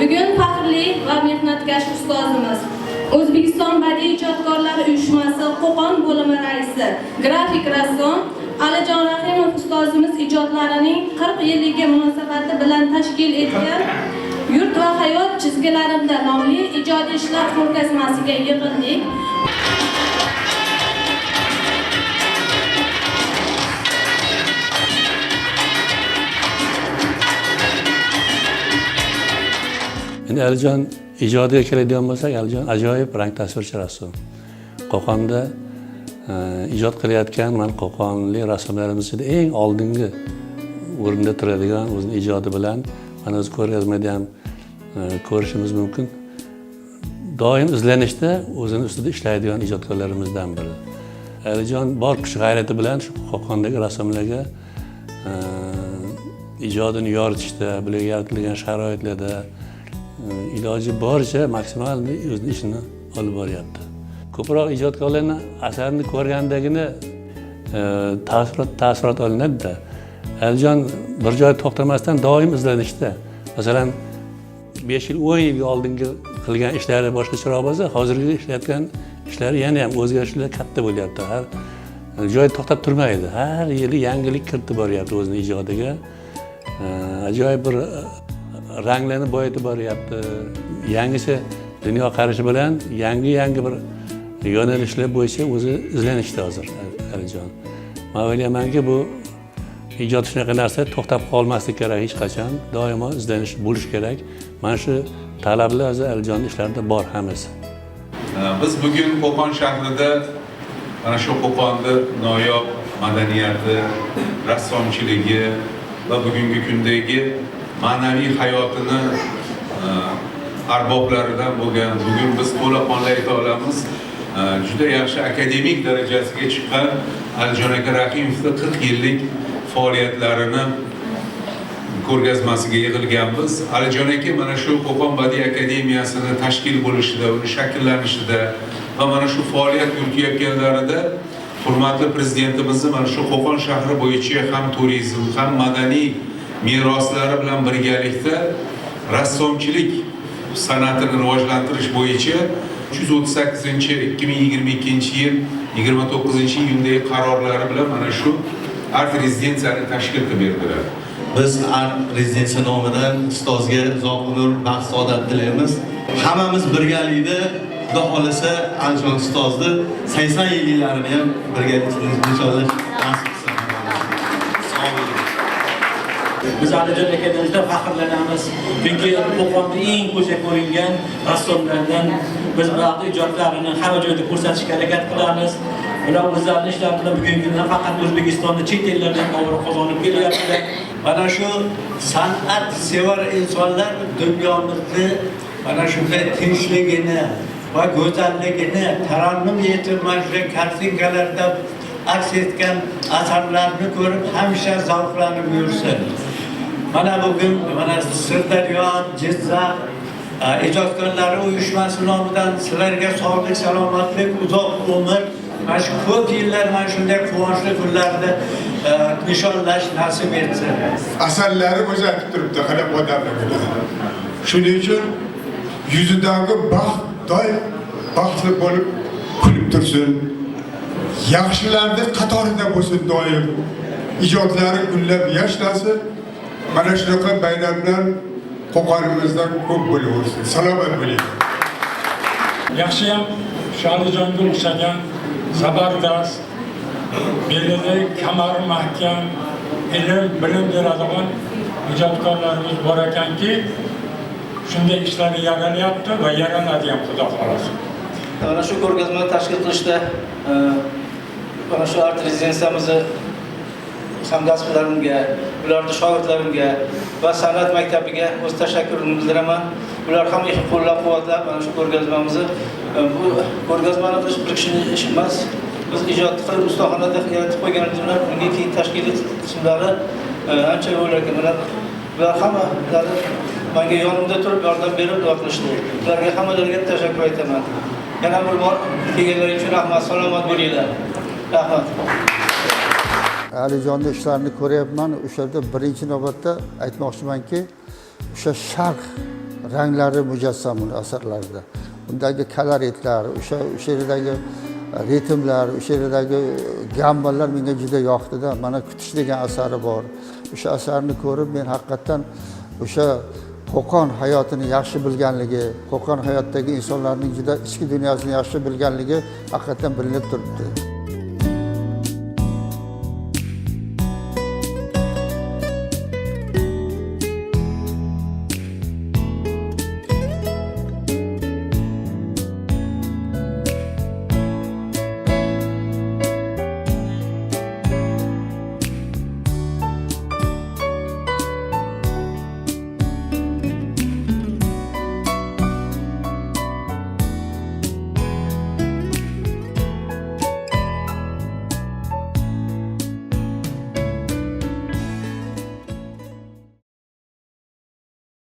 Bugun faxrli va mehnatkash ustozimiz, O'zbekiston badiiy ijodkorlari uyushmasi Qo'qon bo'limi raisi, grafik rassom Alijon Rahimov ustozimiz ijodlarining 40 yilligi munosabati bilan tashkil etgan Yurt va hayot chizgilarimda nomli ijodiy ishlar ko'rgazmasiga yig'ildik. Endi Alijon ijodiga keladigan bo'lsak, Alijon ajoyib rang tasvirchi rassom. Qo'qonda ijod qilayotgan mana qo'qonlik rassomlarimiz ichida eng oldingi o'rinda turadigan o'zini ijodi bilan mana o'zi ko'rgazmada ham ko'rishimiz mumkin. Doim izlanishda, o'zini ustida ishlaydigan ijodkorlarimizdan biri. Alijon bor kuch g'ayrati bilan shu Qo'qondagi rassomlarga ijodini yoritishda, bularga yaratilgan sharoitlarda iloji boricha maksimal o'zini ishini olib boryapti. Ko'proq ijodkorlarni asarini ko'rgandagina taassurot olinadi-da. Alijon bir joyda to'xtamasdan doim izlanishda. Masalan, 5 yil, 10 yil oldingi qilgan ishlari boshqacharoq bo'lsa, hozirgi ishlayotgan ishlari yana ham o'zgarishlar katta bo'lyapti. Har joyda to'xtab turmaydi. Har yili yangilik kiritib boryapti o'zini ijodiga. Ajoyib bir ranglarni boyitib boryapti. Yangicha dunyoqarashi bilan yangi-yangi bir yo'nalishlar bo'yicha o'zi izlanishda hozir Alijon. Men o'ylaymanki, bu ijod shunaqa narsa, to'xtab qolmaslik kerak hech qachon. Doimo izlanish bo'lishi kerak. Mana shu talablar hozir Alijonning ishlarida bor hammasi. Biz bugun Qo'qon shahrida mana shu Qo'qonni noyob madaniyati, rassomchiligi va bugungi kundagi ma'naviy hayotini arboblaridan bo'lgan, bugun biz to'laqonli ayta olamiz, juda yaxshi akademik darajasiga chiqqan Alijon aka Rahimovni 40 yillik faoliyatlarini ko'rgazmasiga yig'ilganmiz. Alijon aka mana shu Qo'qon Badiiy akademiyasini tashkil bo'lishida, uni shakllanishida va mana shu faoliyat yuritayotganlarida hurmatli prezidentimizni mana shu Qo'qon shahri bo'yicha ham turizm, ham madaniy meroslari bilan birgalikda rassomchilik san'atini rivojlantirish bo'yicha 338-2022 yil 29-iyundagi qarorlari bilan mana shu art rezidensiyani tashkil qilib berdilar. Biz art rezidensiya nomidan ustozga uzoq umr, baxt, saodat tilaymiz. Hammamiz birgalikda, Xudo xohlasa, Alijon ustozni 80 yilliklarini ham birgalikda nishonlash nasib qilsin. Sog' bo'ling. Biz Alijon akadan juda faxrlanamiz. Chunki Qo'qonda eng ko'zga ko'ringan rassomlardan. Biz ularning ijodlarini hamma joyda ko'rsatishga harakat qilamiz. Ular o'zlarining ishlari bilan bugungi kunda faqat O'zbekistonda, chet ellarda ham obro' qozonib kelyaptilar. Mana shu san'at sevar insonlar dunyomizni mana shunday tinchligini va go'zalligini tarannum etib mana shunday kartinkalarda aks etgan asarlarni ko'rib hamisha zavqlanib yursin. Mana bugun mana Sirdaryo, Jizzax ijodkorlari uyushmasi nomidan sizlarga sog'lik, salomatlik, uzoq umr, mana shu ko'p yillar mana shunday quvonchli kunlarni nishonlash nasib etsin. Asarlari o'zi aytib turibdi qanaqa odamligini. Shuning uchun yuzidagi baxt doim baxtli bo'lib kulib tursin. Yaxshilarning qatorida bo'lsin doim. Ijodlari gullab yashnasin. Mana shunaqa bayramlar Qo'qonimizda ko'p bo'laversin. Salomat bo'ling. Yaxshiyam shu Alijonga o'xshagan zabardast, belida kamari mahkam, ilm, bilim beradigan ijodkorlarimiz bor ekanki, shunday ishlar yaralyapti va yaraladi ham, Xudo xohlasa. Mana shu ko'rgazmani tashkil qilishda mana shu art rezidensiyamizni hamkasblarimga, ularni shogirdlarimga va san'at maktabiga o'z tashakkurimni bildiraman. Ular ham qo'llab-quvvatlab mana shu ko'rgazmamizni, bu ko'rgazmani qilish bir kishini ishi emas. Biz ijod qilib ustaxonada yaratib qo'yganimiz bilan unga keyin tashkiliy qismlari ancha bo'lar ekan. Mana bular hammalari menga yonimda turib yordam berib duo qilishdi. Ularga hammalariga tashakkur aytaman. Yana bir bor kelganlaring uchun rahmat, salomat bo'linglar. Rahmat. Alijonni ishlarini ko'ryapman. O'sha yerda birinchi navbatda aytmoqchimanki, o'sha sharq Ranglari mujassam uni asarlarida. Undagi koloritlar, o'sha yerdagi ritmlar, o'sha yerdagi gammalar menga juda yoqdida. Mana "Kutish" degan asari bor. O'sha asarni ko'rib, men haqiqatdan o'sha Qo'qon hayotini yaxshi bilganligi, Qo'qon hayotidagi insonlarning juda ichki dunyosini yaxshi bilganligi haqiqatdan bilinib turibdi.